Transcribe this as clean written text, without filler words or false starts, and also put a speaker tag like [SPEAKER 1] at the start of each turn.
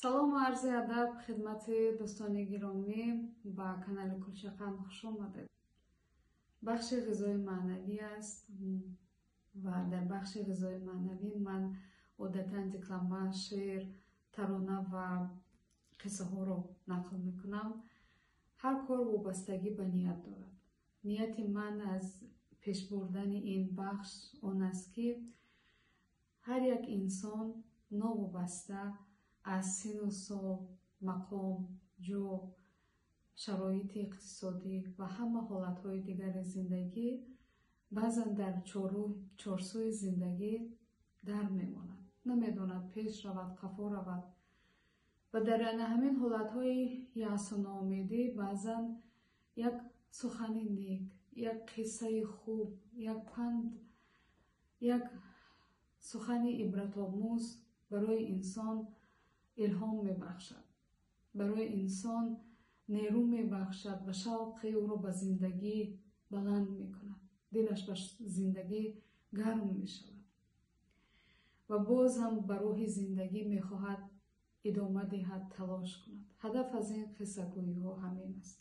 [SPEAKER 1] Салому арзи адаб хидмати дӯстони гиромӣ, ба канали Кулчақанд хуш омадед. Бахши ғизои маънавӣ аст ва дар бахши ғизои маънавӣ ман одатан деклама, шеър, тарона ва қиссаҳоро нақл мекунам. Ҳар кор вобастагӣ ба ният дорад. Нияти ман аз пеш бурдани ин бахш он аст, ки ҳар як инсон новобаста аз сину сол, мақом, ҷо, шароити иқтисодӣ ва ҳама ҳолатҳои дигари зиндагӣ баъзан дар чорсӯи зиндагӣ дар мемонад, намедонад пеш равад, қафо равад ва дар ана ҳамин ҳолатҳои яъсу ноумедӣ баъзан як сухани нек, як қиссаи хуб, як панд, як сухани ибратомӯз барои инсон илҳом мебахшад, барои инсон нерӯ мебахшад ва шавқи ӯро ба зиндагӣ баланд мекунад, дилаш ба зиндагӣ гарм мешавад ва боз ҳам ба роҳи зиндагӣ мехоҳад идома диҳад, талош кунад. Ҳадаф аз ин қиссагӯиҳо ҳамин аст.